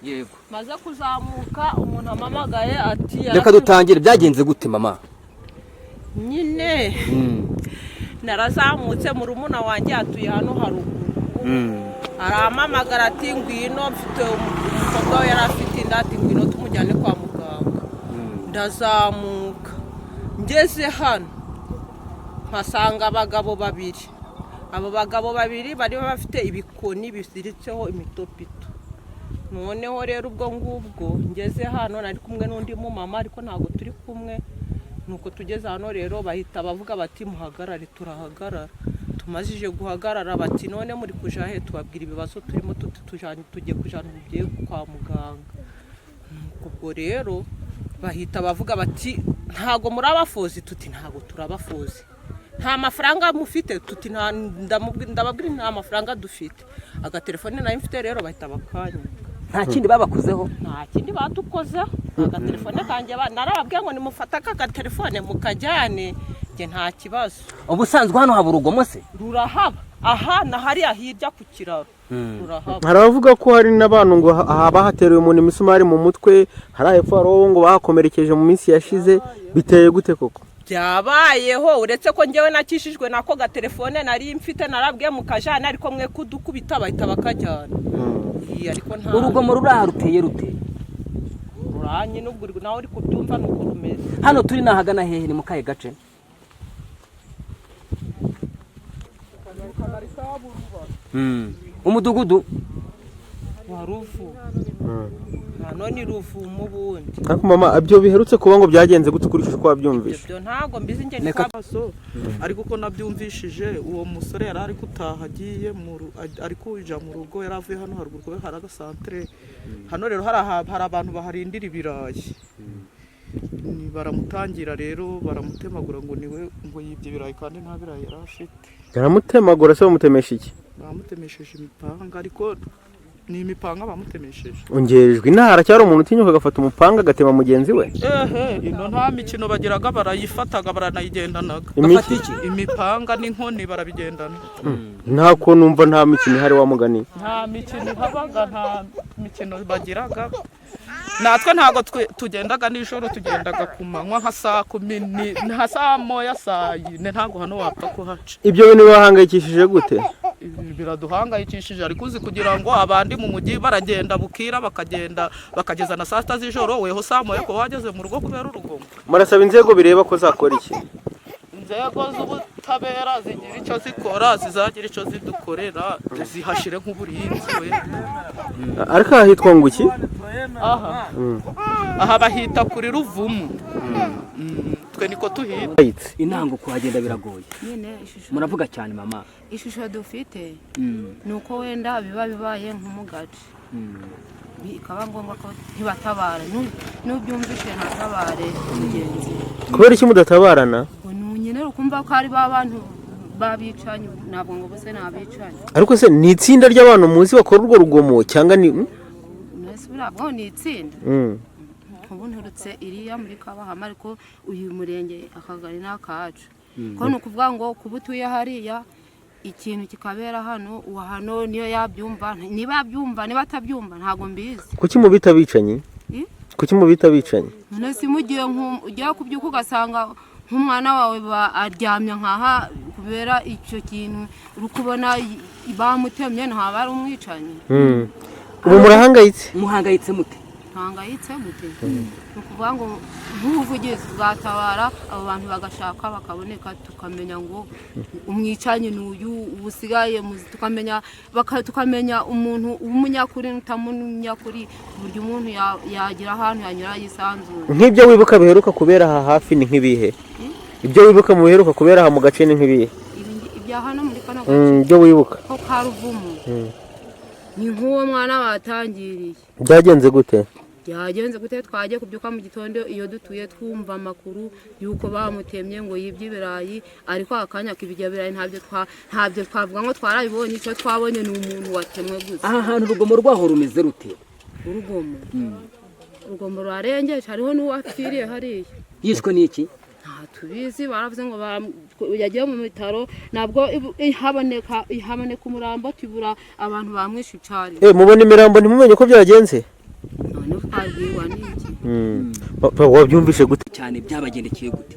Yego. Maze kuzamuka, umuntu amamagaye ati Reka dutangire. Byagenze gute, mama? Nyine narazamutse, murumuna wanjye atuye hano haruguru, arampamagara ati: "Ngwino, mfite umukobwa we yari afite inda", ati: "Ngwino tumujyane kwa muganga." Ndazamuka, ngeze hano mpasanga abagabo babiri. Abo bagabo babiri bari bafite ibikoni biziritseho imitopito. Noneho rero ubwo ngubwo ngeze hano, nari kumwe n'undi mumama, ariko ntabwo turi kumwe. Nuko tugeze hano rero, bahita bavuga bati: "Muhagarare." Turahagarara. Tumazije guhagarara, bati: "None muri kuja he?" Tubabwira ibibazo turimo, tuti tugiye kujana umubyeyi kwa muganga. Nuko ubwo rero bahita bavuga bati: "Ntago muri abafozi?" Tuti: "Ntago turabafozi." "Nta mafaranga mufite?" Tuti: "Nta." Ndababwira nta mafaranga dufite, agatelefone nayo mfite. Rero bahita bakanyaka. Nta kindi babakozeho? Nta kindi badukozeho. Agatelefone kanjye narababwiye ngo nimufate aka gatelefone mukajyane, njye nta kibazo. Ubusanzwe hano haba urugomo se? Rurahaba aha na hariya hirya ku kiraro, rurahaba. Hari abavuga ko hari n'abantu ngo haba haterewe umuntu imisumari mu mutwe, hari hepfo, hari uwo ngo bahakomerekeje mu minsi yashize. Biteye gute koko? Byabayeho, uretse ko njyewe nakishijwe nako gatelefone nari mfite. Narabwiye mukajyane, ariko mwe kudukubita. Bahita bakajyana. Iyi, ariko nta Urugomo ruri aha ruteye rute? Ruranye n'ubwo nawe uri kubyumva nuko rumeze. Hano turi ni ahagana hehe? Ni mu kahe gace? Umudugudu? Wa Ruvu. Hano ni Ruvumu ubundi. Ariko mama, ibyo biherutse kuba ngo byagenze gute ukurikije uko wabyumvise? Ibyo ntabwo mbizi njye. Reka- Maso, ariko uko nabyumvishije, uwo musore yari ari gutaha agiye mu ari kuja mu rugo, yari avuye hano haruguru kubera hari agasantere hano. Rero hari abantu baharindira ibirayi. Baramutangira rero, baramutemagura ngo niwe ngo yibye ibirayi, kandi nta birayi yari afite. Baramutemagura se, bamutemesha iki? Bamutemesheje imipanga, ariko ni imipanga bamutemesheje. Ongerejwe intara cyari umuntu utinyuka agafata umupanga agatema mugenzi we? Ehe, ino nta mikino bagiraga, barayifataga, baranayigendanaga. Bafata iki? Imipanga n'inkoni barabigendana. Nta ko numva nta mikino ihari wa mugani. Nta mikino ihabaga, nta mikino bagiraga. Natwe ntabwo tugendaga nijoro, tugendaga ku manywa nka saa 10 nka saa 1, saa 4, ntabwo hano wapfa kuhaca. Ibyo bintu bibahangayikishije gute? Ibi biraduhangayikishije, ariko uzi kugira ngo abandi mu mujyi baragenda bukira, bakagenda bakageza na saa 6 z'ijoro, weho saa 1 kuba wageze mu rugo kubera urugomo. Murasaba inzego bireba ko zakora iki? Inzego z'ubutabera zigira icyo zikora, zizagira icyo zidukorera, zihashire nk'uburinzi we. Ariko aha hitwa ngo iki? Aha bahita kuri Ruvumu. Twe niko tuhita. Intango kuhagenda biragoye. Nyine ishusho Muravuga cyane, mama. Ishusho dufite ni uko wenda biba bibaye nko mu gace, bikaba ngombwa ko ntibatabara. N'ubyumvishe ntatabare mugenzi we. Kubera iki mudatabarana? Ngo ni nyine ukumva ko ari ba bantu babicanyi, ntabwo ngo bose ni abicanyi. Ariko se ni itsinda ry'abantu muzi bakora urwo rugomo cyangwa ni Mbese buriya bwo ni itsinda? Ubu nturutse iriya muri Kabahama, ariko uyu murenge, akagari ni akacu. Ko ni ukuvuga ngo kuba utuye hariya, ikintu kikabera hano, uwa hano niyo yabyumva, niba yabyumva, niba atabyumva, ntabwo mbizi. Kuki mubita abicanyi? I? Kuki mubita abicanyi? None si mugiye ugiye kubyuka ugasanga nk'umwana wawe aryamye nkaha kubera icyo kintu uri kubona bamutemye, ntaba ari umwicanyi? Ubu murahangayitse? Muhangayitse mute? Ntangayitse gute? Ni ukuvuga ngo nk'ubuvugizi bwatabara abo bantu bagashaka bakaboneka, tukamenya ngo umwicanyi ni uyu usigaye, tukamenya tukamenya umuntu w'umunyakuri n'utamunyakuri, ku buryo umuntu yagira ahantu yanyura yisanzuye. Nk'ibyo wibuka biheruka kubera aha hafi ni nk'ibihe? Ibyo wibuka mu biheruka kubera aha mu gace ni nk'ibihe? Ibya hano muri kano gace? Ibyo wibuka. Ko ka Ruvumu, ni nk'uwo mwana batangiriye. Byagenze gute? Byagenze gute? Twagiye kubyuka mu gitondo iyo dutuye, twumva amakuru y'uko bamutemye ngo yibye ibirayi, ariko akanya k'ibyo birayi ntabyo twavuga ngo twarabibonye. Icyo twabonye ni umuntu watemwe gusa. Aha hantu urugomo rwaho rumeze rute? Urugomo rurarengeje, hariho n'uwapfiriye hariya. Yishwe n'iki? Nta tubizi, baravuze ngo yagiye mu bitaro, ntabwo haboneka umurambo, tubura abantu bamwishe icari. Mubona imirambo ntimumenye uko byagenze? None twabwirwa n'iki? Papa, wabyumvishe gute? Cyane, byabagendekeye gute?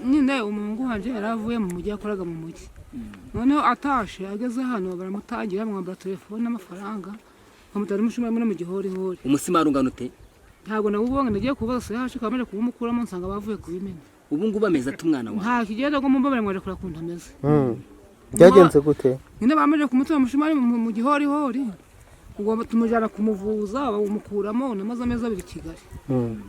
Nyine umuhungu wanjye yari avuye mu mujyi, yakoraga mu mujyi. Noneho atashe ageze hano baramutangira, bamwambura telefone n'amafaranga, bamutera umusumari muri mu gihorihori. Umusimari ungana ute? Ntabwo nawubonye, nagiye kubaza se yacu kamere kuwumukuramo nsanga bavuye kubimena. Ubu ngubu ameze ate umwana wawe? Nta kigenda ngo mumbabare, mwaje kureba ukuntu ameze. Byagenze gute? Nyine bamaze kumutera umushumari mu gihorihori, ubwo tumujyana kumuvuza, bawumukuramo. Namaze amezi 2 i Kigali.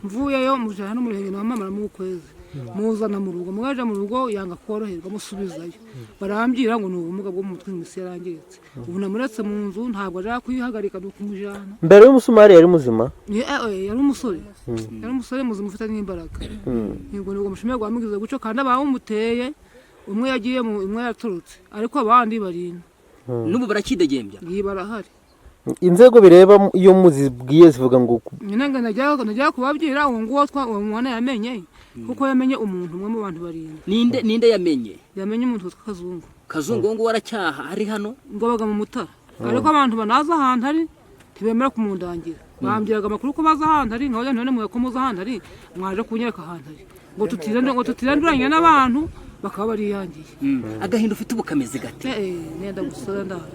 Mvuyeyo mujyana no mu Ruhengeri, namumaramo ukwezi, muzana mu rugo. Mwaje mu rugo yanga koroherwa, musubizayo, barambwira ngo ni ubumuga bwo mu mutwe, imitsi yarangiritse. Ubu namuretse mu nzu, ntabwo ashaka kuyihagarika, ni ukumujyana. Mbere y'umusumari yari muzima? Yari umusore, yari umusore muzima ufite n'imbaraga. Nibwo nubwo mushimire rwamugize guco, kandi abawumuteye umwe yagiye mu umwe yaturutse, ariko abandi barina. N'ubu barakidegembya? Ngiye barahari. Inzego bireba iyo muzibwiye zivuga ngo? Nyine ngo najya kubabwira uwo nguwo uwo mwana yamenye, kuko yamenye umuntu umwe mu bantu barindwi. Ninde, ninde yamenye? Yamenye umuntu witwa Kazungu. Kazungu uwo nguwo aracyaha ari hano? Ngo abaga mu Mutara, ariko abantu banaza ahantu ari ntibemera kumundangira. Bambwiraga amakuru ko baza ahantu ari, nkabaza none mwe ko muza ahantu ari, mwaje kunyereka ahantu ari, ngo tutiranduranye n'abantu bakaba bariyangiye. Agahinda ufite ubu kameze gate? Nenda gusora ndara.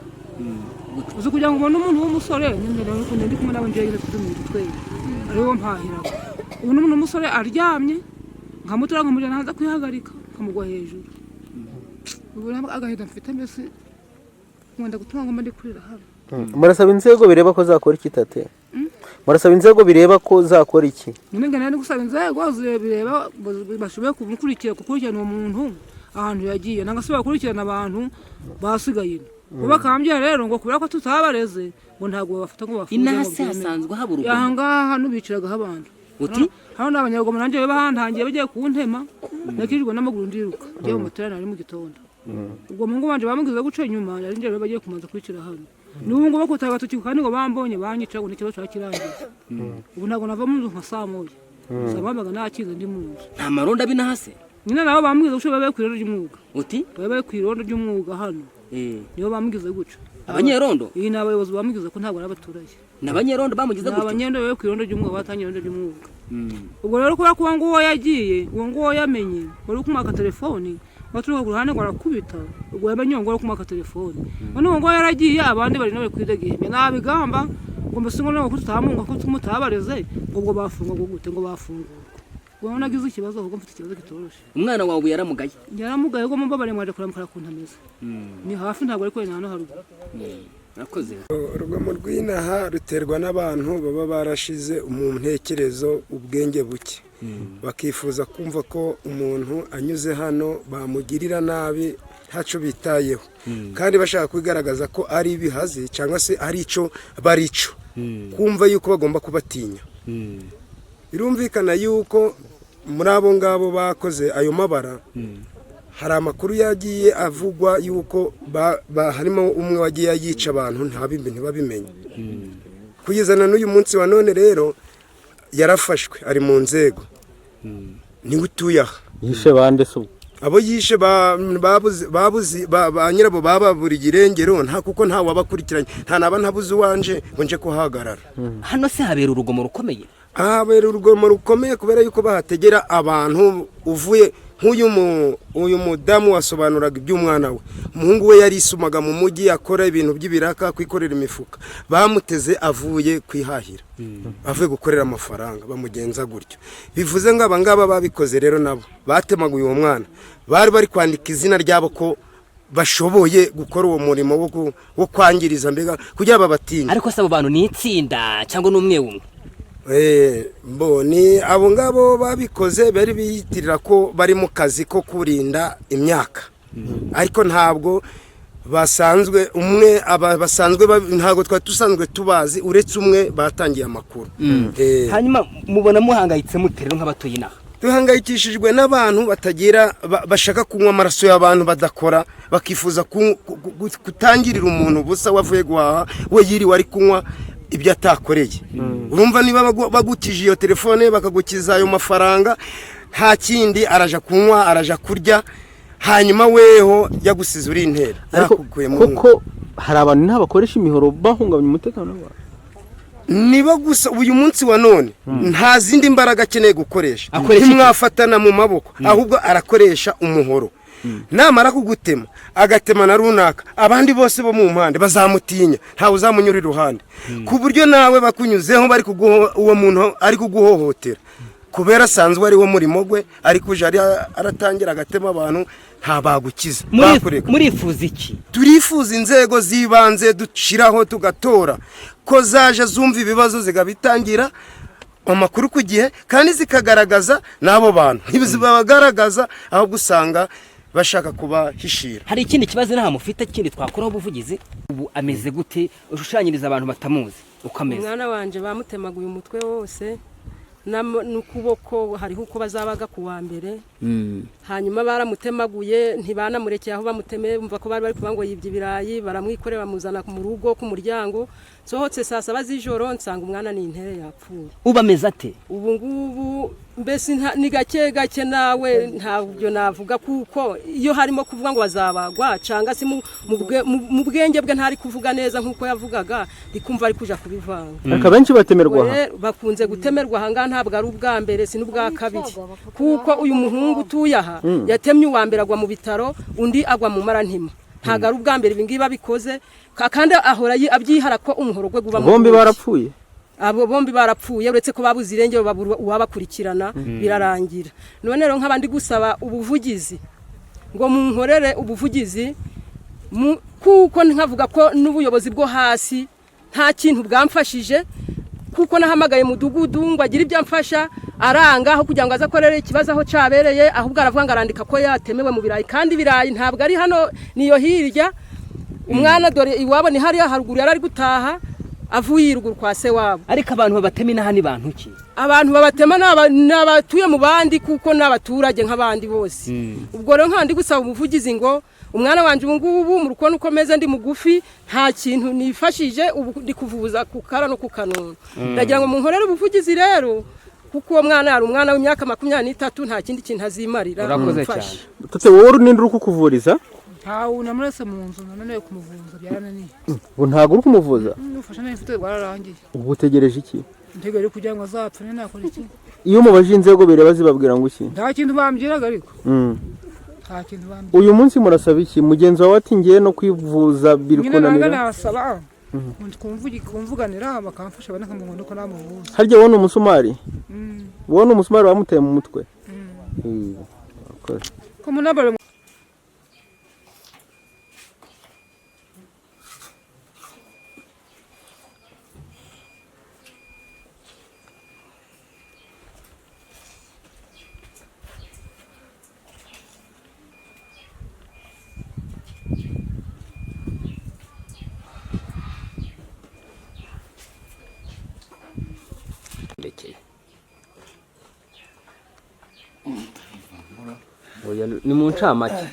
Uzi kugira ngo ubone umuntu w'umusore nyine rero ukuntu ndi kumwe nawe njyewe turi mu twere ariwo mpahiraga, ubu n'umuntu w'umusore aryamye nkamutura nkamujyana hanze kwihagarika nkamugwa hejuru. Ubu ntabwo agahinda mfite, mbese nkunda gutuma ngomba ndi kurira hano. Murasaba inzego bireba ko zakora iki, tate? Murasaba inzego bireba ko zakora iki? Nyine ngo nari gusaba inzego bireba bashoboye kumukurikira, gukurikirana uwo muntu ahantu yagiye, nanga se bakurikirana abantu basigaye ino. Ubu bakambwira rero ngo kubera ko tutabareze ngo ntabwo babafata ngo bafunge Inaha ngo se byemere. hasanzwe haba urugomo? Aha ngaha hano biciragaho abantu. Uti? Hano ni abanyarugomo, nanjye bahantangiye bagiye kuntema, nakijwe n'amaguru ndiruka ngiye mu materaniro ari mu gitondo. Ubwo muhungu wanje bamugize guca inyuma, nari njyewe bagiye kumanza kwicira hano. N'ubu ngubu bakutaga agatoki kandi ngo bambonye banyica, ngo n'ikibazo cyaba kirangiye. Ubu ntabwo nava mu nzu nka saa moya, saa bambaga nakize ndi mu nzu. Nta marondo abinaha se? Nyine nabo bamugize guca, babaye ku irondo ry'umwuga. Uti? Babaye ku irondo ry'umwuga hano. Nibo bamugize guca. Abanyerondo? Iyi ni abayobozi bamugize, ko ntabwo ari abaturage. Ni abanyerondo bamugize Ni gutyo? Abanyendo babaye ku irondo ry'umwuga, batangiye irondo ry'umwuga. Ubwo rero kubera ko uwo nguwo yagiye, uwo nguwo yamenye wari kumwaka telefoni, waturuka ku ruhande ngo arakubita, ubwo yamenye uwo nguwo wari kumwaka telefoni. None uwo nguwo yaragiye, abandi bari nawe kwidegembya nabigamba ngo mbese ngo ntabwo tutamunga ko mutabareze, ngo ubwo bafungwa ngo gute, ngo bafungurwa. Ubwo nagize ikibazo, ahubwo mfite ikibazo kitoroshye. Umwana wawe yaramugaye? Yaramugaye, ubwo mumbabare mwaje kuramukara kuntu ameze. Ni hafi, ntabwo ari kure, ni hano haruguru. Murakoze. Urugomo rw'inaha ruterwa n'abantu baba barashize mu ntekerezo ubwenge buke, bakifuza kumva ko umuntu anyuze hano bamugirira nabi ntacyo bitayeho, kandi bashaka kwigaragaza ko ari ibihazi cyangwa se ari icyo bari cyo, kumva yuko bagomba kubatinya. Birumvikana yuko muri abo ngabo bakoze ayo mabara hari amakuru yagiye avugwa yuko harimo umwe wagiye yica abantu ntibabimenye kugeza na n'uyu munsi wa none. Rero yarafashwe ari mu nzego, niwe utuye aha. Yishe bande se ubwo? Abo yishe babuze ba nyirabo, bababuriye irengero, nta kuko nta wabakurikiranye, nta naba ntabuze uwanje ngo nje kuhagarara. Hano se habera urugomo rukomeye? Ahabera urugomo rukomeye kubera yuko bahategera abantu uvuye nk'uyu uyu mudamu wasobanuraga iby'umwana we. Umuhungu we yarisumaga mu mujyi, akora ibintu by'ibiraka, kwikorera imifuka. Bamuteze avuye kwihahira, avuye gukorera amafaranga, bamugenza gutyo. Bivuze ngo aba ngaba babikoze rero nabo batemaguye uwo mwana, bari bari kwandika izina ryabo ko bashoboye gukora uwo murimo wo kwangiriza, mbega kugira babatinye. Ariko se abo bantu ni itsinda cyangwa ni umwe umwe? Bo ni abo ngabo babikoze bari biyitirira ko bari mu kazi ko kurinda imyaka, ariko ntabwo basanzwe umwe aba basanzwe ntabwo twari dusanzwe tubazi uretse umwe batangiye amakuru. Hanyuma mubona muhangayitse mute rero nk'abatuye inaha? Duhangayikishijwe n'abantu batagira bashaka kunywa amaraso y'abantu badakora, bakifuza kutangirira umuntu ubusa wavuye guhaha, we yiriwe ari kunywa ibyo atakoreye. Urumva niba bagukije iyo telefone, bakagukiza ayo mafaranga, nta kindi araja kunywa, araja kurya, hanyuma weho yagusize uri intera Ariko yakukuye mu koko hari abantu nta bakoresha imihoro bahungabanya umutekano w'abantu? Niba gusa uyu munsi wa none nta zindi mbaraga akeneye gukoresha, Akoresha iki? Ntimwafatana mu maboko, ahubwo arakoresha umuhoro. Namara kugutema, agatema na runaka, abandi bose bo mu mpande bazamutinya, ntawe uzamunyura iruhande, ku buryo nawe bakunyuzeho bari kuguho, uwo muntu ari kuguhohotera kubera asanzwe ari wo murimo gwe, ari kuja aratangira agatema abantu, ntabagukiza bakureka. Murifuza iki? Turifuza inzego z'ibanze dushyiraho tugatora ko zaje zumva ibibazo, zigabitangira amakuru ku gihe, kandi zikagaragaza n'abo bantu. Ntizibagaragaza, ahubwo usanga bashaka kubahishira. Hari ikindi kibazo nta mufite kindi twakoraho ubuvugizi? Ubu ameze gute? Ushushanyiriza abantu batamuzi uko ameze. Umwana wanje bamutemaguye umutwe wose n'ukuboko, hariho uko bazabaga ku wa mbere. Hanyuma baramutemaguye, ntibanamurekeye aho bamutemeye, bumva ko bari bari kuvuga ngo yibye ibirayi, baramwikorera bamuzana mu rugo ku muryango. Nsohotse saa 7 z'ijoro nsanga umwana ni intere, yapfuye. Ubu ameze ate? Ubu ngubu mbese ni gake gake, nawe ntabyo navuga, kuko iyo harimo kuvuga ngo bazabagwa cyangwa se mu bwenge bwe ntari kuvuga neza nk'uko yavugaga, ndikumva ari kuja kubivanga. Ariko abenshi batemerwa aha. Rero bakunze gutemerwa aha ngaha, ntabwo ari ubwa mbere, si n'ubwa kabiri, kuko uyu muhungu utuye aha yatemye uwa mbere agwa mu bitaro, undi agwa mu marantima. Ntabwo ari ubwa mbere ibi ngibi babikoze, kandi ahora abyihara ko umuhoro gwe guba mu Bombi ntoki. barapfuye. Abo bombi barapfuye, uretse ko babuze irengero, babura uwabakurikirana, birarangira. None rero nk'abandi gusaba ubuvugizi ngo munkorere ubuvugizi, kuko nkavuga ko n'ubuyobozi bwo hasi nta kintu bwamfashije, kuko nahamagaye mudugudu ngo agire ibyo amfasha, aranga. Aho kugira ngo aze akorere ikibazo aho cyabereye, ahubwo aravuga ngo arandika ko yatemewe mu birayi, kandi ibirayi ntabwo ari hano, niyo hirya. Umwana dore iwabo ni hariya haruguru, yari ari gutaha avuye ruguru kwa se wabo. Ariko abantu babatema inaha ni bantu ki? Abantu babatema ni abatuye mu bandi, kuko ni abaturage nk'abandi bose. Ubwo rero nkandi gusaba ubuvugizi ngo umwana wanjye ubu ngubu mu rukono uko meze, ndi mugufi, nta kintu nifashije, ubu ndi kuvuza ku kara no ku kanono. Ndagira ngo munkorere ubuvugizi rero, kuko uwo mwana yari umwana w'imyaka 23, nta kindi kintu azimarira. Urakoze Mfashe. cyane. Tate, wowe ninde uri kukuvuriza? Ntawe namurese mu nzu, nananiwe kumuvuza, byarananiye. Ubu ntabwo uri kumuvuza? N'ubufasha nari mfite bwararangiye. Ubu utegereje iki? Ntegereje kugira ngo azapfe, none nakora iki? Iyo mubajije inzego bireba zibabwira ngo iki? Nta kintu bambwiraga, ariko nta kintu bambwira. Uyu munsi murasaba iki? Mugenzi wawe ati ngiye no kwivuza biri Nyine nanga kunanira. nasaba kumvuganira bakamfasha banakamubona uko namuvuza. Harya wowe ni umusumari? Wowe ni umusumari wamuteye mu mutwe? Urakoze. Ko munabare. Ndekeye. Oya, ni mu ncamake.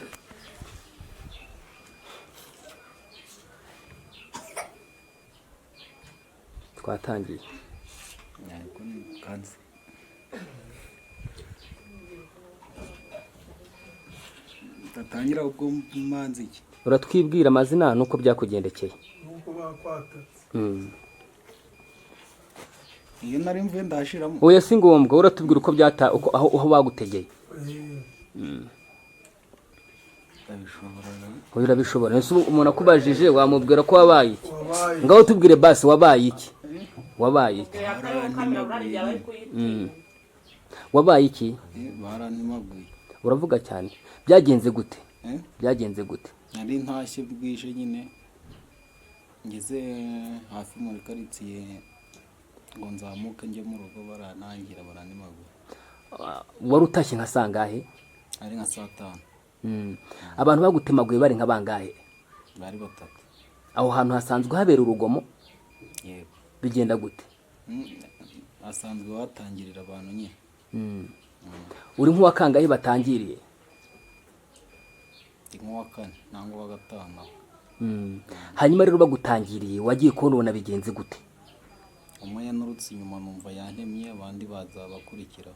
Twatangiye. Tatangira ubwo manzi iki? Uratwibwira amazina nuko byakugendekeye. Iyo nari mvuye ndashiramo. Oya, si ngombwa, uratubwira uko byata uko aho bagutegeye. Ndabishobora. Oya, urabishobora. Ese ubu umuntu akubajije wamubwira ko wabaye iki? Ngaho tubwire basi, wabaye iki? Wabaye iki? Barantimaguye. Wabaye iki? Barantimaguye. Uravuga cyane. Byagenze gute? Eh? Byagenze gute? Nari ntashye bwije nyine, ngeze hafi muri karitsiye ngo nzamuke njye mu rugo, barantangira barantimagura. Wari utashye nka sangahe? Ari nka saa 5. Abantu bagutemaguye bari nka bangahe? Bari batatu. Aho hantu hasanzwe habera urugomo? Yego. Bigenda gute? Asanzwe batangirira abantu nyine. Uri nk'uwa kangahe batangiriye? Ndi nk'uwa kane nangwa uwa gatanu aho. Hanyuma rero bagutangiriye wagiye kubona ubona bigenze gute? Umwe yanurutse inyuma numva yantemye, abandi baza bakurikira.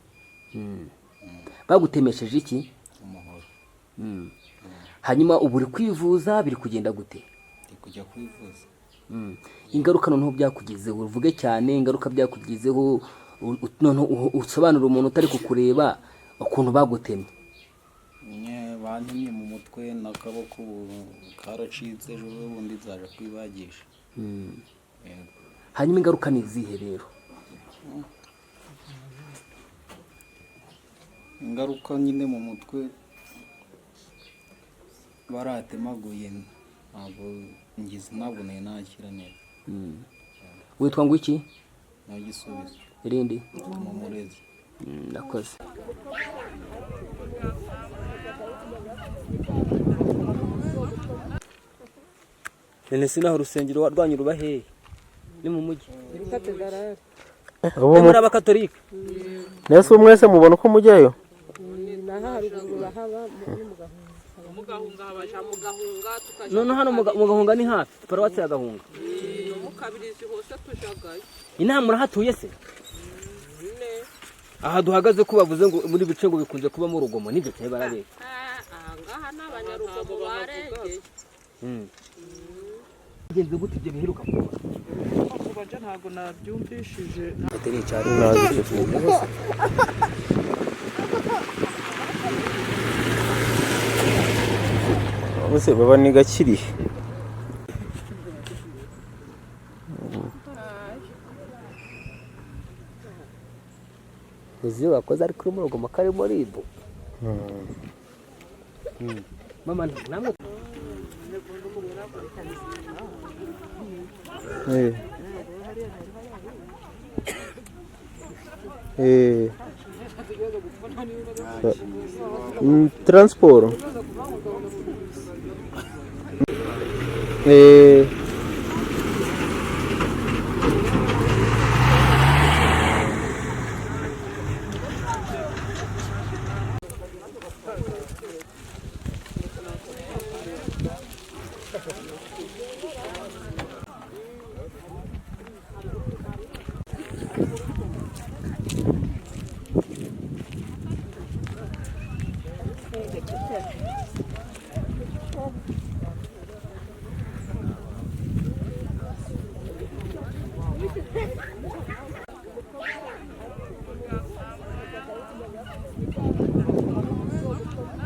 Bagutemesheje iki? Umuhoro. Hanyuma ubu uri kwivuza, biri kugenda gute? Ndi kujya kwivuza. Ingaruka noneho byakugizeho, uvuge cyane ingaruka byakugizeho, noneho usobanurire umuntu utari kukureba ukuntu bagutemye. Bantemye mu mutwe n'akaboko ubu karacitse, ejo bundi nzaja kwibagisha. Yego. Hanyuma ingaruka ni izihe rero? Ingaruka nyine mu mutwe baratemaguye, ntabwo ngize, ntabwo nari nakira neza. Witwa ngo iki? Nta gisubizo. Irindi? Mumurezi. Nakoze. None se naho urusengero rwanyu ruba hehe? Ni mu mujyi? Ubu Ni muri abakatolika? Nese ubu mwese mubona uko mujyayo? Mugahunga baja mugahunga tukaja. None hano mugahunga ni hafi paruwasi ya Gahunga? No mu Kabirizi hose tujagayo. Inaha murahatuye se? Nyine. Aha duhagaze ko bavuze ngo muri bice ngo bikunze kubamo urugomo, nibyo cyane barabeshya? Aha ngaha ni abanyarugomo barengeye. Bigenze gute ibyo biheruka kuba? Kuba nje ntabwo nabyumvishije. Bose baba ni gakirihe. Uzi iyo bakoze ariko urimo urugomo karimo ribu. Mama, namwe. Transport.